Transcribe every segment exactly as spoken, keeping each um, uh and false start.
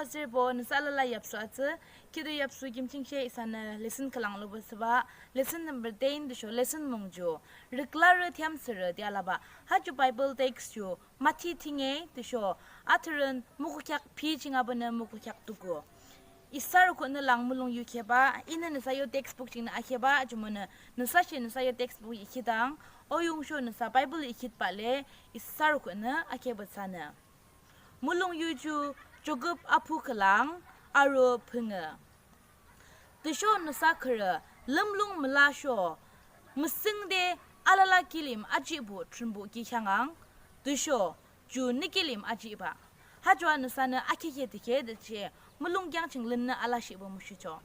Azürübo, nüsa alala yapsu atsü. Khihni yapsu kim chingshe isanü lesson khülang lubah thsübah. Lesson number ten tüsho lesson mung ju, rüklarü thiyamthsürü de alabah. Ha ju Bible text ju Mathi thüne tüsho atüren mukukheak phi ching abanü mukukheak tuku. Isa rukhühnü lang mulong yukheabah, inü nüsa yo textbook chingnü akheabah, jumonü nüsashe nüsa yo textbook yikhidang, o yungsho nüsa Bible yikhitbah le, isa rukhühnü akheabah thsanü. Mulong yu ju Jakob aphu khülang aro phüngü. Tüsho nüsa khürü lümlung mülasho, müsüngde alala kilim ajihbuh Thrünpuh ki kheangang, tüsho ju nü kilim ajihbah. Ha ju a nüsanü akheakhi dükheade she, mulong kheak ching lünnü alashihbah mushucho.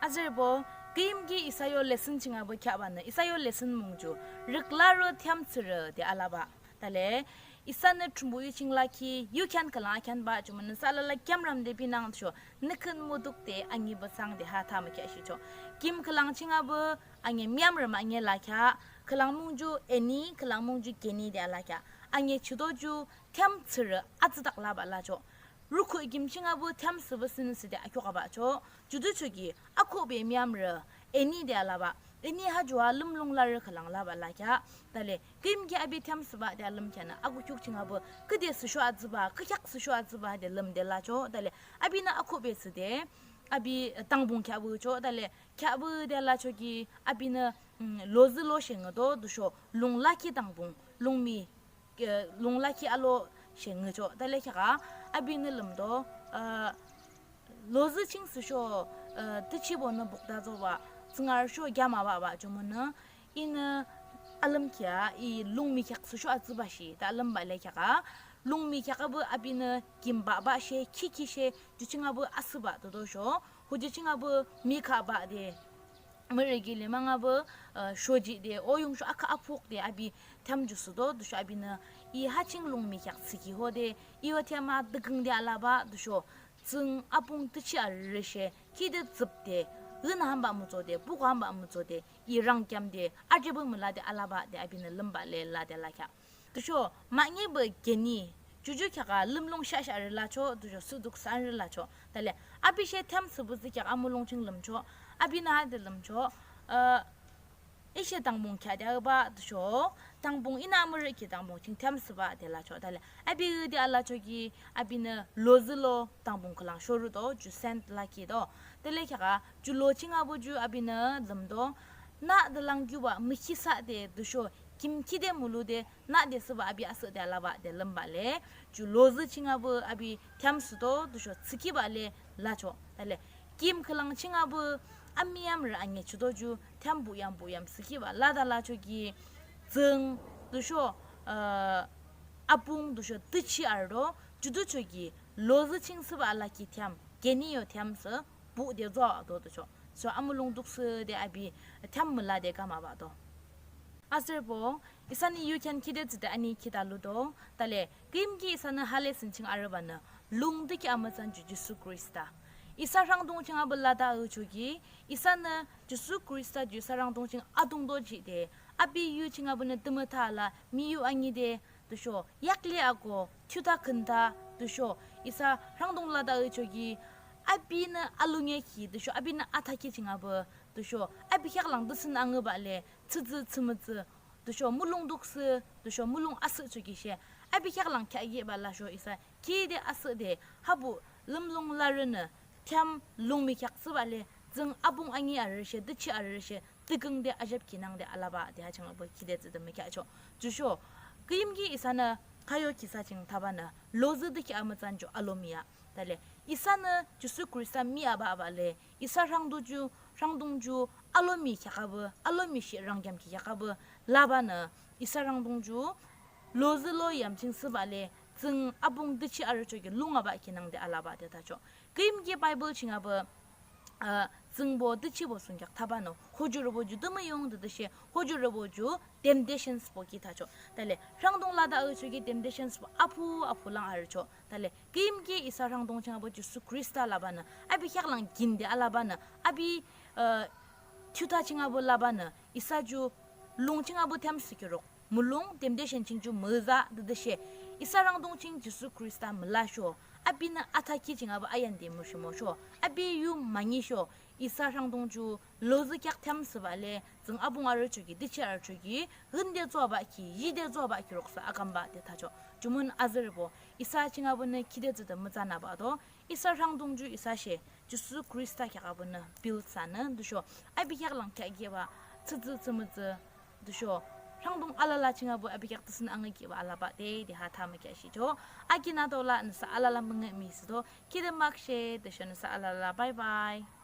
Azürübo, küyimki isa yo lesson ching abah kheahbanü, isa yo lesson mung ju, rüklarü thiyamthsürü de alabah. Tale, isanü Thrünpuh yu ching lakhi, yukhean khülang akheanbah, jumonü nüsa alala kheamramde binangcho, nü khün mudukde anibah thsangde ha tha mükheahshihcho. Kim khülang ching abah, ani müyamrü mah ani lakheah, khülang mung ju eni, khülang mung ju keni de alakheah. Ani chido ju thiyamthsürü atsüdak labah lacho. Rukhüh kim ching abah thiyamthsübah sünüsüde akhiukabahcho. Judüchoki, akhuhbe müyamrü, eni de alabah. Eni ha ju a lümlung larü khülang labah lakheah. Tale, küyimki api thiyamthsübah de alümkheanü, akukhiuk ching abah, küde thsüsho atsübah, kükheak thsüsho atsübah de lümde lacho. Tale, apinü akhuhbe thsüde, api, eh, dangpung kheahbucho. Tale, kheahbude lachoki, apinü, mm, lozü lo she ngüdo, tüsho lung lakhi dangpung, lungmi, eh, lung lakhi alo she ngücho. Tale kheaka, apinü lümdo, eh, lozü ching thsüsho, eh, tüchibonü bukda zobah, tsüngürsho kheamabahbah, jumonü, inü alümkhea, i lungmi kheak thsüsho atsübah shi, de alümbah le kheaka, lungmi kheak abah apinü kimbahbah she, khikhi she, ju ching abah asühbah tütüsho, ho ju ching abah mikhabah de, mürü kilim ang abah, eh, shojihde, o yungsho akha aphukde, api thiyam ju thsüdo, tüsho apinü, i ha ching lungmi kheak thsükhi hode, i yo thiyam a düküngde alabah, tüsho, tsüng apung tüchi arürü she, khide tsüpde, ünü hanbah mütsode, buku hanbah mütsode, i rangkheamde, ajibah mülade alabah de apinü lümbah le lade lakheah. Tüsho, mahne beh keni, juju kheaka lümlung shasha arü lacho, tüsho süduk sanrü lacho. Tale, api she thiyamthsübah thsü kheak amulong ching lümcho, apinü hade lümcho, eh, ishe dangpung kheahde abah, tüsho, dangpung inü amürü ki dangpung ching thiyamthsübah de lacho. Tale, api de alachoki, apinü lozü lo dangpung khülang shorudo, ju sand lakhido. Tale kheaka, ju lo ching abah ju apinü lümdo, nü de lang kiubah, mükhisade, tüsho, kimkhide mülude, nü de thsübah api asühde alabah de lümbah le, ju lozü ching abah api thiyamthsüdo, tüsho thsükhibah le lacho. Tale, kim khülang ching abah amüyamrü ani chido ju thiyam buyam buyam thsükhibah lade lachoki, tsüng, tüsho, eh, apung, tüsho tüchi arüdo, judüchoki, lozü ching thsübah lakhi thiyam, keni yo thiyam thsü, bude zoado tüsho. So amulong duksüde api thiyam mülade kamabahdo. Azürübo, isanü yukhean khide thsüde ani khide ludo, tale, küyimki isanü ha lesson ching arübanü, lung dükhi amütsan ju Jisu Khrista. Isa rhangdung ching abah lade achoki, isanü Jisu Khrista ju isa rhangdung ching adungdo jihde, api yu ching abanü tümü tha la, miyu anide, tüsho, yakli ako, thiyu tha khün tha, tüsho, isa rhangdung lade achoki, apinü alungeki, tüsho, apinü athakhi ching abah, tüsho, api kheak lang tüsün angübah le, thsütsü thsümütsü, tüsho mulong duksü, tüsho mulong asühchoki she, api kheak lang kheahyebah lasho isa, khide asühde, habuh lümlung larünü, thiyam lungmi kheak thsübah le, tsüng apung ani arü she, tüchi arü she, tüküngde ajapkhi nangde alabah de ha ching abah khide thsüde mükheahcho. Jusho, küyimki isanü khayo khisa ching thabanü, lozü dükhi amütsan ju alomi a. Tale, isanü Jisu Khrista miabah abah le, isa rhangdung ju, rhangdung ju, alomi kheak abah, alomi shi rangkheamkhi kheak abah, labanü, isa rhangdung ju, lozü lo yam ching thsübah le, tsüng apung tüchi arüchoki lung abahkhi nangde alabah de thacho. Küyimki Bible ching abah, ah, tsüngbo tüchibo thsungkheak thabanü, hojurübo ju tümü yung tütüshe, hojurübo ju temptationsbo ki thacho. Tale, rhangdung lade achoki temptationsbo aphu aphu lang arücho. Tale, küyimki isa rhangdung ching abah Jisu Khrista labanü, api kheak lang kinde alabanü, api, ah, thiyu tha ching abah labanü, isa ju lung ching abah thiyam thsükirok. Mulong temptation ching ju müza tütüshe, isa rhangdung ching Jisu Khrista mülasho, apinü athakhi ching abo ayande mürhimosho, api yu manyisho. Isa rhangdung ju lozü kheak thiyamthsübah le, tsüng apung arüchoki, tüshe arüchoki, hande tsübah ki, yide tsübah ki roksa akambah de thachoh. Jumonü azürbo, isa ching abonü khide tsüde mütsanabah do, isa rhangdung ju isashe Jisu Khrista kheak abonü build thsanü tüsho api kheak lang kheakübah, thsüthsü thsümütsü tüsho rhangdung alala ching abo api kheak tüsün angükübah alabah de de ha tha mükheahshihchoh. Akin ato la nüsa alala müngühmühi thsüdo, khide makshe tüsho nüsa alala bye bye.